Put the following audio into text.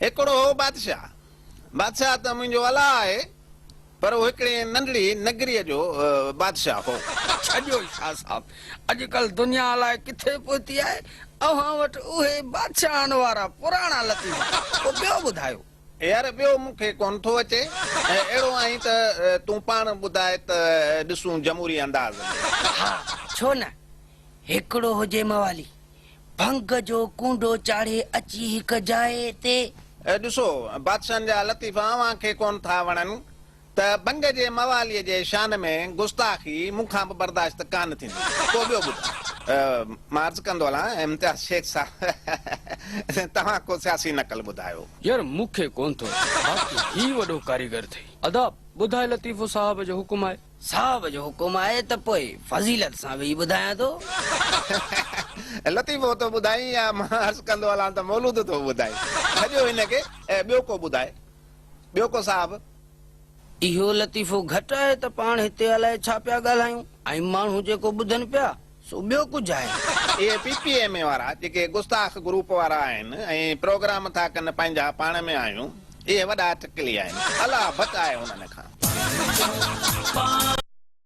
هڪڙو هو بادشاهه. بادشاهه ته منهنجو الله آهي، پر هو هڪڙي ننڍڙي نگريء جو بادشاهه هو. ڇڏيو شاهه صاحب، اڄڪلهه دنيا الائي ڪٿي پهتي آهي، اوهان وٽ اهي بادشاهن وارا پراڻا لطيفا، ڪو ٻيو ٻڌايو. يار ٻيو مون کي ڪونه ٿو اچي، اهڙو آهين ته تون پاڻ ٻڌاء ته ڏسون جمهوري انداز ۾. ها ڇو نه، هڪڙو هجي موالي، ڀنگ جو ڪونڊو چاڙهي اچي هڪ جاء تي. ڏسو، بادشاهن جا لطيفا اوهان کي ڪونه ٿا وڻن ته ڀنگ جي مواليء جي شان ۾ گستاخي مون کان به برداشت ڪانه ٿيندي. ڪو ٻيو ٻڌاء. مان عرض ڪندو هلان، امتياز شيخ صاحب، توهان ڪو سياسي نقل ٻڌايو. يار مون کي ڪونه ٿو اچي، باقي هي وڏو ڪاريگر اٿئي. ادا، ٻڌاء لطيفو صاحب جو حڪم آهي. صاحب جو حڪم آهي ته پوء فضيلت سان ويهي ٻڌايان ٿو. لطيفو ٿو ٻڌائين يا مان عرض ڪندو هلان ته مولود ٿو ٻڌائين. ڇڏيو هن کي، ٻيو ڪو ٻڌائي. ٻيو ڪو صاحب. اهو لطيفو گهٽ آهي ته پاڻ هتي الائي ڇا پيا ڳالهايون ۽ ماڻهو جيڪو ٻڌن پيا سو ٻيو ڪجهه آهي. اهي پي پي ايم اي وارا جيڪي گستاخ گروپ وارا آهن ۽ پروگرام ٿا ڪن پنهنجا پاڻ ۾ آهيون اهي وڏا ٽڪلي آهن الله بچائي انهن کان.